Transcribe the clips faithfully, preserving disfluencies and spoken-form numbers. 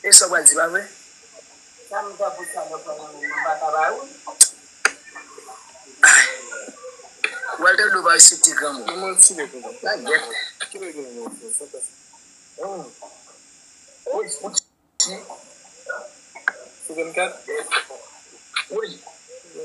E sa w pral di, pa vre? Sa m ta pou sa, mwen pa nan, mwen pa ta ba ou. Walter Dou pa respekte granmoun. Mwen ti bebe. Lagèt. Ki bebe nan mwen, sa, sa, sa. Woy, woy. Sou vennkat? Woy,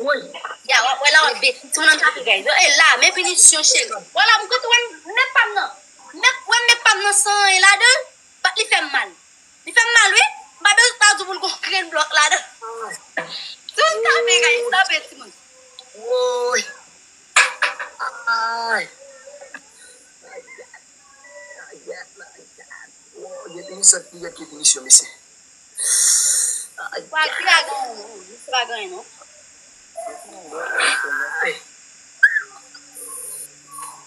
woy. Ya, wè, wè la, wè, be, ti moun nan tape, guys. E la, men pinisyon, cheri. Wè la, m kote wè, men pa m nan. Men, wè, men pa m nan san anyen ladan. Bat li fè m mal. Li fè m mal, wi. M pa bezwen ta di w pou l gon grenn blòk ladan. Tout tape, guys, tape, timoun. Woy. Ay. Ay, ay, ay, ay. Woy, gen pinisyon, gen pinisyon, mesye. Ay, wa ki pa gen, misye pa gen, non. Ay.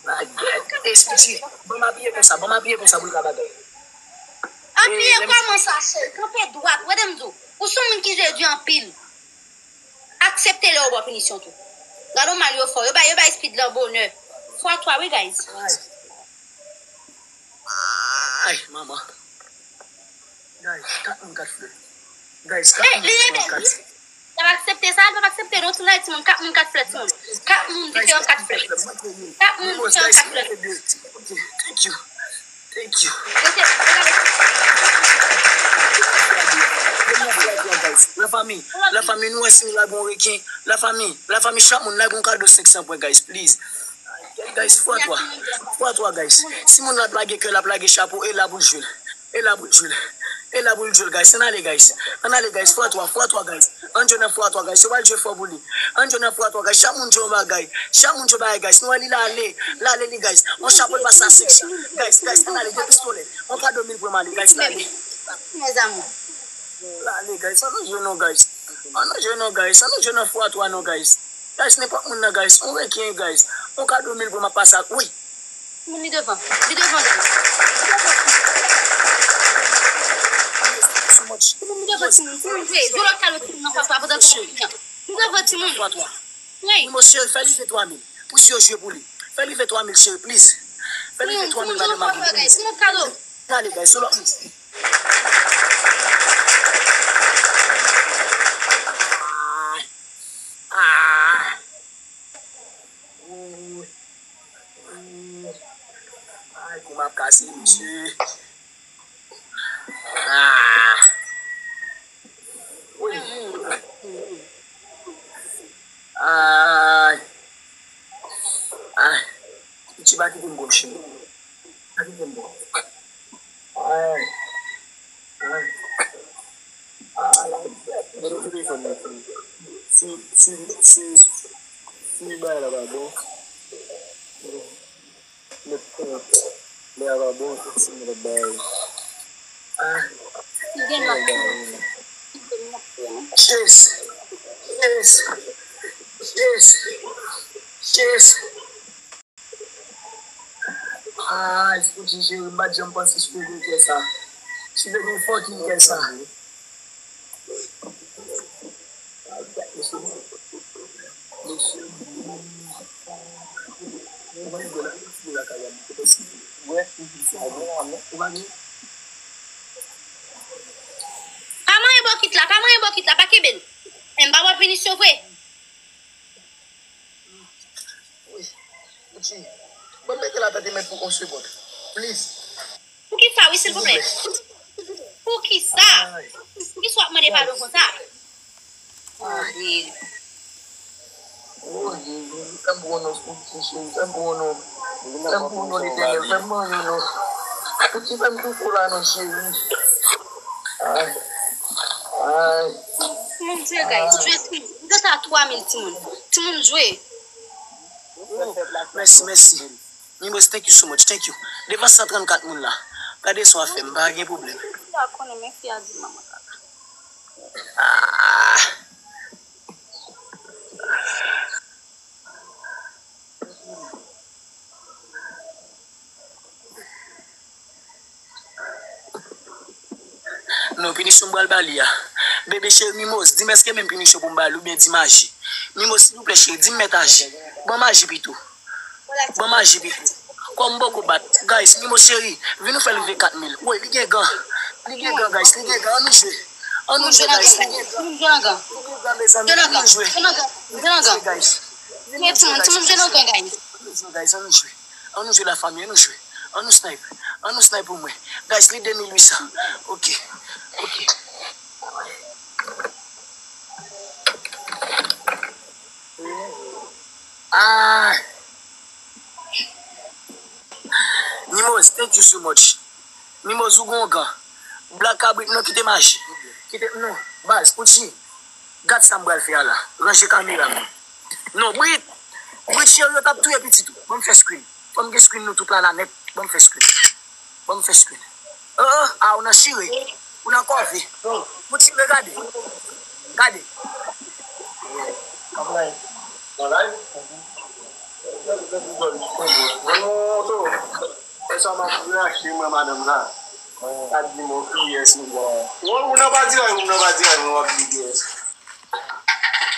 Lagèt, gade espiti. Ban m apiye konsa, ban m apiye konsa pou l ka bagay. Apiye kòman sa, cheri? Kanpe dwat. Wè, de m di w, ou se yon moun ki jwe di anpil. Aksepte lè yo ba w pinisyon tou. Gade w mal yo fè w. Yo bay, yo bay Speed lan bonè. Fwa twa, wi, guys. Ay. Ay, manman. Guys, kat moun, kat flè. Guys, kat moun, kat flè. L ap aksepte sa, l p ap aksepte non, tou nan timoun, kat moun, kat flè, timoun. Kat moun diferan, kat flè. Kat moun diferan, kat flè. Ok, thank you. Thank you. Ok, regade. Guys, la famille, la famille, nou wè si nou lage yon reken. La famille, la famille, chak moun lage yon kado senk san pwen, guys, please. Guys, fwa twa. Fwa twa, guys. Si moun la ap lage kè, l ap lage chapo, e la pou l jwe l. E la pou l jwe l. E la pou l jwe l, guys. Ann ale, guys. Ann ale, guys. Fwa twa, fwa twa, guys. Ann jwe nan fwa twa, guys. Yo pral jwe fò pou li. Ann jwe nan fwa twa, guys. Chak moun jwe yon bagay. Chak moun jwe bagay, guys. Nou wè li la ale. La ale li, guys. Yon chapo l pase a senk san. Guys, guys, ann ale. Gen pistolè. Yon kado mil pou m ale, guys. La ale. Mes amours. La ale, guys. Ann nou jwe non, guys. Ann nou jwe non, guys. Ann nou jwe nan fwa twa non, guys. Guys, nenpòt moun nan, guys. Yon reken, guys. Yon kado mil pou m ap pase ak, wi. Timoun li devan. Li devan, guys. Timoun li devan, timoun. Timoun jwe. Jwe lòt kado timoun nan fwa twa, pandan timoun fini an. Li devan, timoun. Fwa twa. Wi. Nimo, cheri, fè li fè twa mil. Pou si yo jwe pou li. Fè li fè twa mil, cheri, please. Fè li fè twa mil, madanm Abou, please. Ann ale, guys, sou lòt moun. Ah. Ah. Ooh. Ooh. Ay, kou m ap kase, mesye. Ah. Wi. Ay. Ay. Ti pa kite m gwo, cheri. Pa kite m gwo. Ay. Ay. Ay. Mete telefòn nan, cheri. Si, si, si, si bagay la pa bon. Met kont. Lè a va bon, se ti mwen bay. Ah. Li gen lòt. Chase. Chase. Chase. Chase. Ah, Spooky cheri, m pa t janm panse si w te gen kè sa. Si w te gen fucking kè sa. Pa manyen bòkit la, pa manyen bòkit la, pa kenbe l. Men m pa ba w pinisyon vre. Wi. Gucci, ban m mete la tèt e men pou yon segond. Please. Poukisa, wi, silvouplè? Poukisa? Poukisa w ap mande padon konsa? Oh, Jezi. Oh, Jezi. Fè m pou yon non, Gucci, cheri. Fè m pou yon non. Fè m pou yon non, Letènèl. Fè m pou yon non. Gucci, fè m tou fò la, non, cheri. Ay. Ay. Mon Dieu, guys. Jwe, timoun. Jwe sa twa mil, timoun. Timoun, jwe. Oh, mèsi, mèsi. Mimos, thank you so much, thank you. Devan san trannkat moun la. Gade sa w ap fè m, pa gen pwoblèm. Sa konnen men fi a di manman kaka. Ah. Non, pinisyon m pral ba li a. Bebe cheri, Mimos, di m èske menm pinisyon pou m ba li oubyen di maji? Mimos, silvouplè cheri, di m mèt aji. Ban maji pito. Ban maji pito. Kòm m poko bat. Guys, Mimos cheri, vin nou fè l rive kat mil. Woy, li gen gan. Li gen gan, guys, li gen gan, ann nou jwe. Ann nou jwe, guys, li gen gan. Li gen gan, mezanmi, ann nou jwe. Ann nou jwe, guys. Ann nou jwe, guys, ann nou jwe. Ann nou jwe, lafanmi, ann nou jwe. Ann nou snipe. Ann nou snipe pou mwen. Guys, li de mil uit san. Ok. Ok. Ah. Mimoz, thank you so much. Mimoz, ou gon gan. Black Kabrit, non, kite mache. Kite, non, baz, Gucci. Gad sa m pral fè a la. Ranje kamera m. Non, Brit. Brit, cheri, yo t ap touye pitit ou. Ban m fè screen. Fò m gen screen nou tout la, la nèt. Ban m fè screen. Ban m fè screen. Oh, oh, ah, ou nan chire. Ou nan kòve. Ou tire, gade. Gade. Nan live? Nan live? Fè sa m ap rache mwen madanm la. Pa di m yon P S ou byen. Ou nan pa di anyen, ou nan pa di anyen, w ap di P S.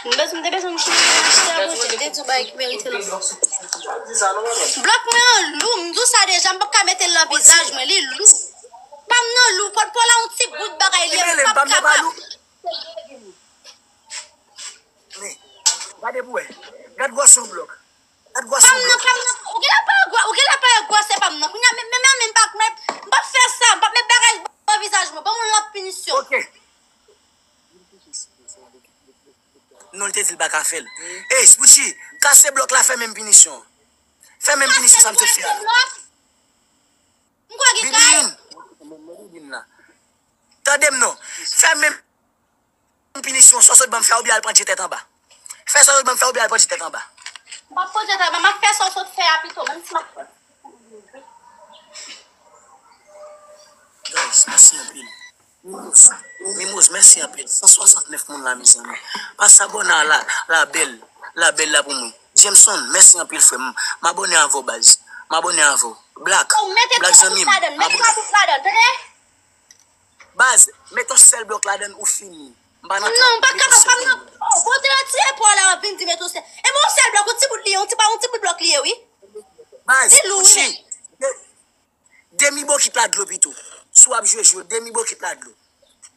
M bezwen, m te bezwen m chita bouch, m te di yon bagay ki merite l. Pa di sa non, madanm. Blòk mwen an lou, m di w sa deja, m p ap ka mete l nan vizaj mwen, li lou. Pa m nan lou, pòt pa w la yon ti bout bagay li ye, m p ap kapab. Men, gade pou wè. Gad gwòsè yon blòk. Gad gwòsè yon blòk. Pa m nan, pa m nan. Ou gen la pa gwò, ou gen la pa gwòsè pa m nan. Kounye a, men, men, men, men, m p ap, men, m p ap fè sa, m p ap met bagay nan vizaj mwen. Ban m yon lòt pinisyon. Ok. Non, li te di l pa ka fè l. Ey, Smoochie, kase blòk la, fè menm pinisyon. Fè menm pinisyon sa m sot fè a. M kwè gen kay. Bibin. Bibin la. Tande m non. Fè menm pinisyon sa w sot ban m fè a oubyen al pran dye tèt anba. Fè sa w sot ban m fè a oubyen al pran dye tèt anba. M p ap pran dye tèt anba, m ap fè sa w sot fè a pito, menm si m ap. Guys, mèsi anpil. Mimoz, Mimoz, mèsi anpil. San swasantnèf moun la, mezanmi. Pase abòne a la, la bèl, la bèl la pou mwen. Jameson, mèsi anpil, frè m. M abòne avè w, baz. M abòne avè w. Black, Black zanmi m, m abòne. Baz, met yon sèl blòk ladann, ou fini. M pa nan trant. Non, m pa kapab, pa m nan. Oh, kote w tire pa w la, w ap vin di met yon sèl. E bon, yon sèl blòk, yon ti bout li ye, yon ti pa, yon ti bout blòk li ye, wi. Baz, li lou, wi, men. Demi bokit la dlo pito. Si w ap jwe jwe, demi bokit la dlo.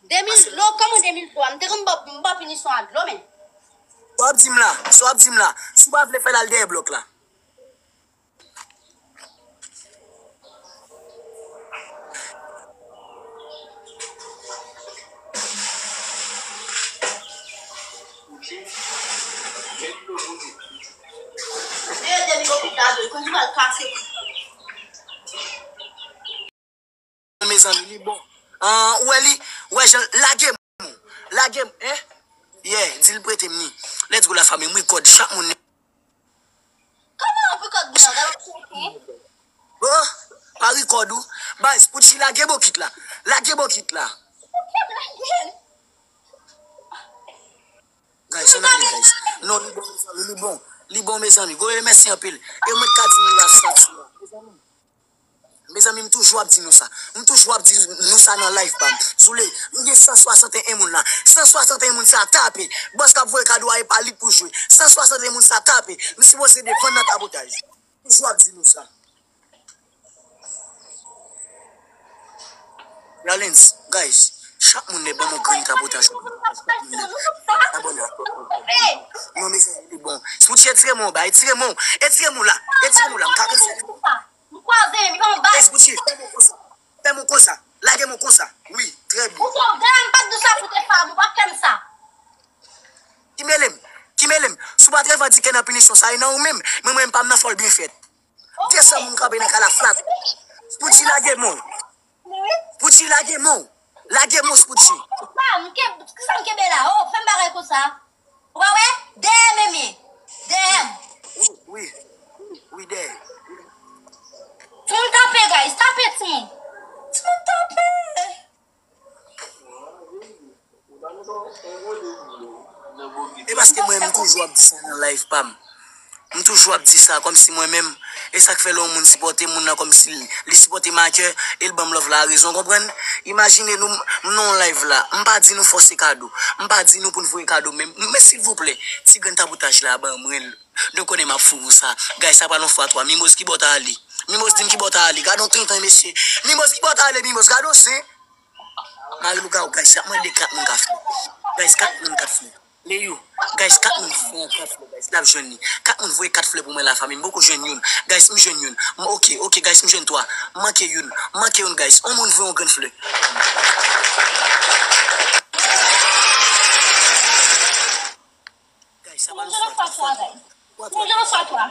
Demi dlo, kòman demi dlo a? M te konn ba w, m ba w pinisyon a dlo, men. Sa w ap di m la, sa w ap di m la. Si w pa vle fè l al dèyè blòk la. Mezanmi, li bon. Ah, ou wè li, ou wè jan, lage m, lage m, hein? Yeah, di l prete m li. Let's go la famille, m record chak moun. Kòman w ap record mwen an? Gade w cheke. Oh, pa record ou. Baz, Smoochie, lage bokit la. Lage bokit la. Ok, m lage l. Guys, ann ale, guys. Non, li bon, mezanmi, li bon. Li bon, mezanmi. Goye, mèsi anpil. E mwen k ka di nou la, sa, sa. Mezanmi, m toujou ap di nou sa. M toujou ap di nou sa nan live pa m. Zoule, m gen san swasanteyen moun la. San swasanteyen moun sa tape. Bòs k ap voye kado a, e pa li k pou jwe. San swasanteyen moun sa tape. M sipoze defann nan tapotaj. Toujou ap di nou sa. Rollins, guys, chak moun dwe ban m yon grenn tapotaj. Abòne. Non, mezanmi, li bon. Smoochie, etire men w, ba, etire men w. Etire men w la. Etire men w la. M ka konsa. M kwaze men, li pa yon bal. Ey, Smoochie, fè men w konsa. Fè men w konsa. Lage men w konsa. Wi, trè byen. Ou se yon gran, m pa t di w sa pou te fè a, ou pa fè m sa. Ki mele m? Ki mele m? Si w pa t revandike nan pinisyon sa, e nan ou menm. Men mwen, m pa m nan fòl byen fèt. Desann moun kanpe nan kay la flat. Smoochie, lage men w. Smoochie, lage men w. Lage men w, Smoochie. Sa, m ke-, kisa m kenbe la? Oh, fè m bagay konsa. Ou pa wè? Dèyè m ye. Dèyè m. Wi, wi, wi, dèyè. Timoun tape, guys. Tape, timoun. Timoun tape. E paske mwen, m toujou ap di sa nan live pa m. M toujou ap di sa, kòmsi mwen menm, e sa k fè lè yon moun sipòte moun nan kòmsi li, li sipòte Michael, e l ban m love la rezon, konprann? Imajine nou, m nan yon live la, m pa di nou fòse kado, m pa di nou pou n voye kado, men, men silvouplè, ti grenn tapotaj la, ban mwen l. Nou konnen m ap fou pou sa. Guys, sa pral yon fwa twa. Mimoz ki bò ta ale. Mimoz di m ki bò ta ale. Gad yon tenten, mesye. Mimoz ki bò ta ale, Mimoz. Gad yon zen. Mari lougawou, guys, y ap mande kat moun kat flè. Guys, kat moun kat flè. Leyou, guys, kat moun voye kat flè, guys, n ap jwenn li. Kat moun voye kat flè pou mwen la, fanmi, m poko jwenn youn. Guys, m jwenn youn. M, ok, ok, guys, m jwenn twa. M manke youn. M manke youn, guys. On moun voye yon grenn flè. Guys, sa pa nou fwa twa, fwa twa. Fwa twa, guys. Fwa twa.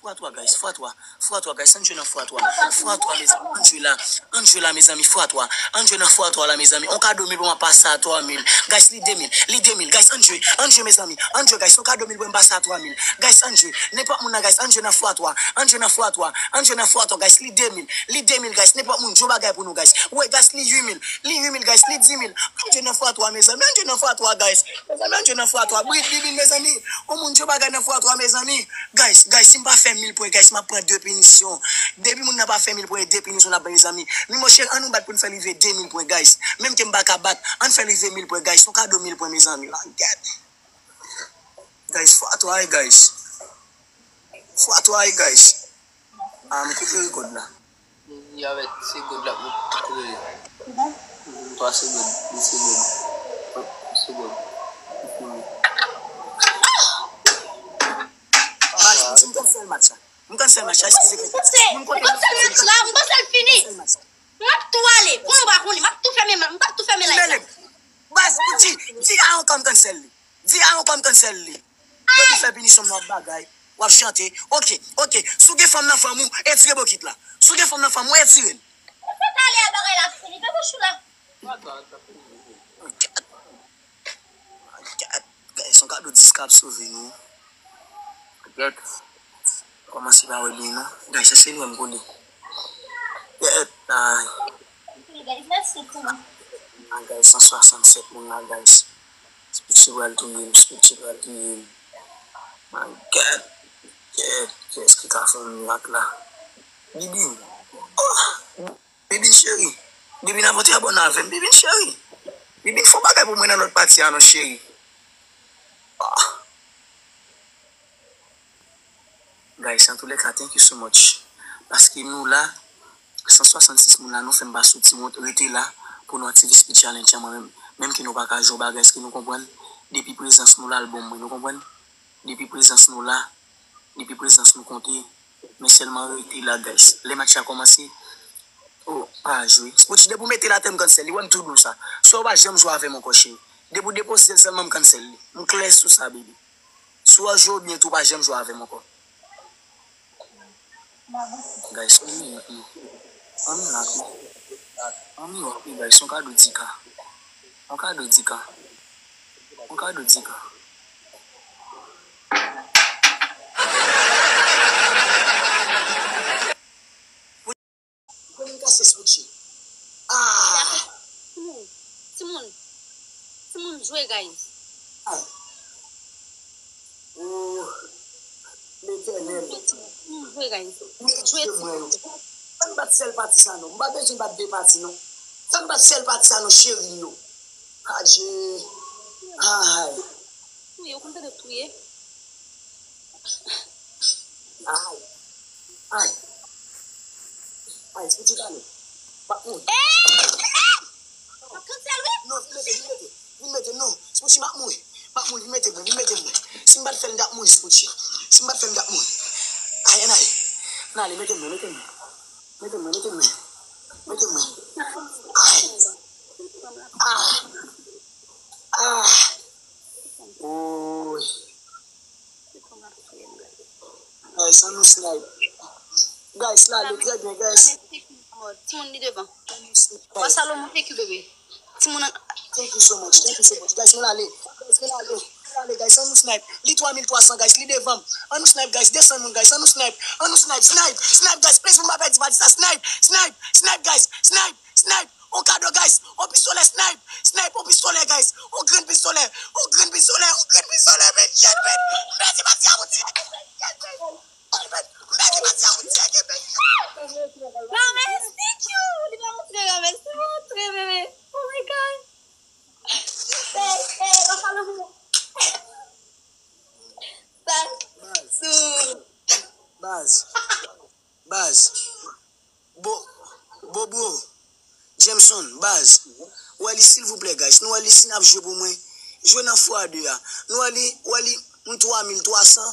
Fwa twa, guys. Fwa twa. Fwa twa, guys. Ann jwe nan fwa twa. Fwa twa, mezanmi. Ann jwe la. Ann jwe la, mezanmi. Fwa twa. Ann jwe nan fwa twa la, mezanmi. On kado mil pou mwen pase a twa mil. Guys, li de mil. Li de mil. Guys, ann jwe. Ann jwe, mezanmi. Ann jwe, guys. On kado mil pou mwen pase a twa mil. Guys, ann jwe. Nenpòt moun nan, guys. Ann jwe nan fwa twa. Ann jwe nan fwa twa. Ann jwe nan fwa twa, guys. Li de mil. Li de mil, guys. Nenpòt moun. Jwe bagay pou nou, guys. Wi, guys, li uit mil. Li uit mil, guys. Li di mil. Ann jwe nan fwa twa, mezanmi. Ann jwe nan fwa twa, guys. Mezanmi, ann jwe nan fwa twa. Brit, bibin, mezanmi. On moun jwe bagay nan fwa twa, mezanmi. Guys, guys, si m pa fè mil pwen, guys, m ap pran de pinisyon. Depi moun nan pa fè mil pwen, de pinisyon n ap bay, mezanmi. Mi monchè, ann nou bat pou n fè rive de mil pwen, guys. Menm ke m pa ka bat, ann fè rive mil pwen, guys. Se yon kado mil pwen, mezanmi. Langèt. Guys, fwa twa, wi, guys. Fwa twa, wi, guys. Ah, m koupe rekòd la. Li avèk se God la pou tout kote. Twa se God, li se God. Se God. Baz, m di m cancel match la. M cancel match la, eskize. M cancel match la, m cancel fini. M ap tou ale, pou nou pa konnen, m ap tou fèmen, m ap tou fèmen live la. Baz, di, di a ankò m cancel li. Di a ankò m cancel li. Yo di fè pinisyon m nan w ap bagay, w ap chante. Ok, ok. Si w gen fanm nan fanm ou, etire bokit la. Si w gen fanm nan fanm ou, etire l. Fè talè a bagay la fini, fè bouch ou la. Gad, gad, se yon kado dis k ap sove nou. Gad. Kòmanse pa wè byen non. Gay, chèche l wè m konnen. Gèt, ay. Ah, guys, san swasannsèt moun la, guys. Spitchy pral touye m, Spitchy pral touye m. My God. Gèt, kiyès ki ka fè yon mirak la? Bibin. Oh! Bibin cheri. Bibin, avan w te abòne avè m, Bibin cheri. Bibin, fè yon bagay pou mwen nan lòt pati a non, cheri. Ah. Guys, antoulèka, thank you so much. Paske nou la, san swasann sis moun la, nou fè m pa soti wont, rete la pou nou aktive Speed Challenge an, mwen menm. Menm ke nou pa ka jwe yon bagay, èske nou konprann? Depi prezans nou la, l bon mwen, nou konprann? Depi prezans nou la, depi prezans nou konte, men sèlman rete la, guys. Lè match la kòmanse, oh, pa jwe. Spotchi, depi w mete l atè, m cancel li, wè m tou di w sa. Swa w pa janm jwe avè m ankò, cheri. Depi w depoze l sèlman, m cancel li. M klè sou sa, baby. Si w ap jwe byen tou, pa janm jwe avè m ankò. Guys, ann mirak, wi. Ann mirak, wi, guys, yon kado di ka. Yon kado di ka. Yon kado di ka. Pou nou kase switche. Ah! Timoun, timoun, timoun jwe, guys. Ah! Oh! Letènèl. Timoun jwe, guys. Jwe, timoun. Ann bat sèl pati sa non. M pa bezwen bat de pati non. Ann bat sèl pati sa non, cheri m yo. Adje. Ay. Touye, ou konn tande touye? Ay. Ay. Ay, Spooky, talè. M ap mouri. Eh! Eh! M ap cancel, wi. Non, vin mete, vin mete. Vin mete, non. Spooky, m ap mouri. M ap mouri, vin mete mwen, vin mete mwen. Si m pa t fè l, m t ap mouri, Spooky. Si m pa t fè l, m t ap mouri. Ay, ann ale. Ann ale, mete mwen, mete mwen. Mete mwen, mete mwen. Mete mwen. Ay. Ah. Ah. Oy. Guys, ann nou snipe. Guys, l ale trè byen, guys. Timoun li devan. Wa Salomon, thank you, bebe. Timoun an. Thank you so much, thank you so much. Guys, nou l ale. Guys, nou l ale. Nou l ale, guys, ann nou snipe. Li twa mil twa san, guys, li devan m. Ann nou snipe, guys, desann moun, guys, ann nou snipe. Ann nou snipe, snipe, snipe, guys, please, pou m pa pèdi pati sa. Snipe, snipe, snipe, guys, snipe. Snipe! On kado, guys! On pistolè, snipe! Snipe, on pistolè, guys! On grenn pistolè! On grenn pistolè! On grenn pistolè! Men shit, men! M pèdi pati a, mon Dye! Men shit, men! M pèdi pati a, mon Dye! Men shit! Ramesh, thank you! Li pa montre Ramesh, li pa montre, bebe! Oh my God! Hey, hey, Rafa Lomo! Sa, sou! Baz! Baz! Bo, Bobo, Jameson, baz. Wè li silvouplè, guys. Nou wè li si n ap jwe pou mwen. Jwe nan fwa de a. Nou wè li, wè li, m twa mil twa san.